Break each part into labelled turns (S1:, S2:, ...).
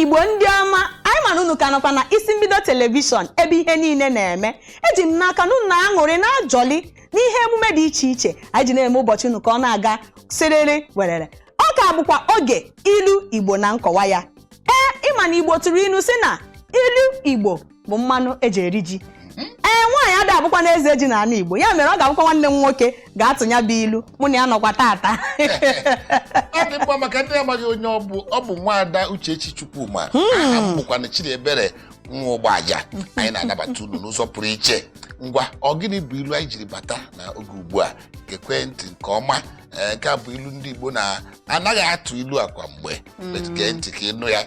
S1: Igbo ndị ọma, anyị ma na unu ka nọkwa na Isi Mbido Telivishọn, ebe ihe niile na-eme. Eji m n'aka na unu na-aṅụrị, na-ajọli n'ihe emume dị iche iche anyị ji na-eme ụbọchị unu ka ọ na-aga sịrịrị werere. Ọ ka bụkwa oge ilu Igbo na nkọwa ya. Ee, ịma na Igbo tụrụ ilu si na ilu Igbo bụ mmanụ eji eri ji. Ee, nwaanyị ada abụkwa na eze ji n'ala Igbo, ya mere ọ ga-abụkwa nwanne m nwoke ga-atụnya bụ ilu. Mụ na ya nọkwa tata.
S2: Ọ dị mma. Maka ndị amaghị onye ọ bụ, ọ bụ nwaada Uchechi Chukwuma. Aha m bụkwa na Chidiebere nwa Ụgbọaja. Anyị na-anabata unu n'ụzọ pụrụ iche. Ngwa, ọ gịnị bụ ilu anyị jiri bata na oge ugbu a? Gekwe ntị nke ọma. Ee, nke a bụ ilu ndị Igbo na-anaghị atụ ilu a kwa mgbe. Gee ntị ka ịnụ ya.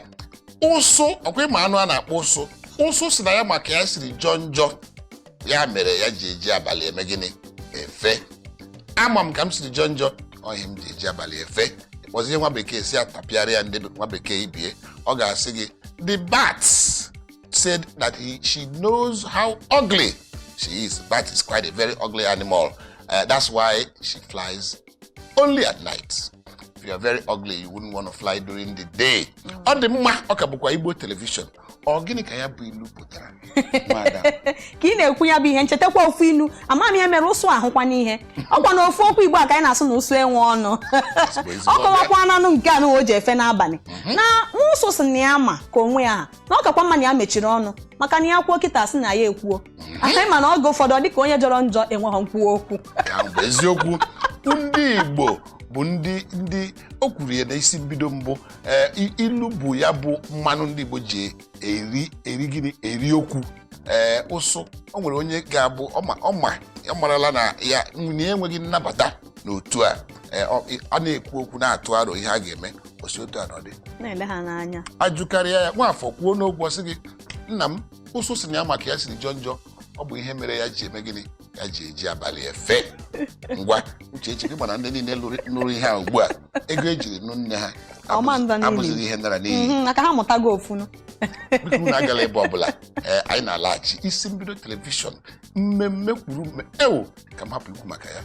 S2: Ụsụ, ọkwa ịma anụ a na-akpọ ụsụ? Ụsụ si na ya maka ya siri jọọ njọ, ya mere ya ji eji abalị eme gịnị? Efe. Ama m ka m siri jọọ njọ, ọhịa m ji eji abalị efe. Kpọzie nwa bekee si atapịara ya ndị nwa bekee ibie, ọ ga-asị gị, "The bat said that she knows how ugly she is." Bat is quite a very ugly animal. That's why she flies only at night. If you are very ugly, you wouldn't want to fly during the day. Ọ dị mma. Ọ ka bụkwa Igbo Television. Ọ gịnị ka ya bụ ilu pụtara, nwada?
S1: Ka ị na-ekwu ya bụ ihe, nchetakwa ofu ilu. Ama m ihe mere ụsụ ahụkwa n'ihe ọkwa na ofu okwu Igbo a ka anyị na-asụ na ụsụ enwe ọnụ.
S2: Ezigbo
S1: Ọ kọwakwa nanụ nke a na o ji efe n'abalị na ụsụ si na ya ma ka onwe ya ha, na ọ kakwa mma na ya mechiri ọnụ, maka na ya kwuo kịta, sị na ya ekwuo ahụ. Ma na oge ụfọdụ ọ dịka onye jọrọ njọ enweghị nkwuo okwu.
S2: Ka ahụ bụ eziokwu. Ndị Igbo bụ ndị o kwuru ya na isi mbido mbụ. Ee, ilu bụ ya bụ mmanụ ndị Igbo ji eri eri gịnị? Eri okwu. Ee, ụsụ, o nwere onye ga-abụ ọma ọma, ọ marala na ya na ya enweghị nnabata n'otu a. Ee, ọ na-ekwu okwu, na-atụ aro ihe a ga-eme, osi otu a nọdị
S1: na-ele ha n'anya.
S2: Ajụkarịa ya, nwaafọ kwuo n'okwu, ọ sị gị, "Nna m, ụsụ sị na ya maka ya siri jọọ njọ, ọ bụ ihe mere ya ji eme gịnị? Ya ji eji abalị efe." Ngwa, Uchechi, gị mana ndị niile nụrụ ihe a ugbu a, ego ejiri nụ nne ha
S1: Ọma ndọ n'iyi.
S2: Abụziri ihe nara n'iyi.
S1: Maka ha mụtago ofunu.
S2: Biko, unu agala ebe ọbụla. Ee, anyị na-alaghachi. Isi Mbido Telivishọn, mmemme kwuru ewu ka m hapụ ikwu maka ya.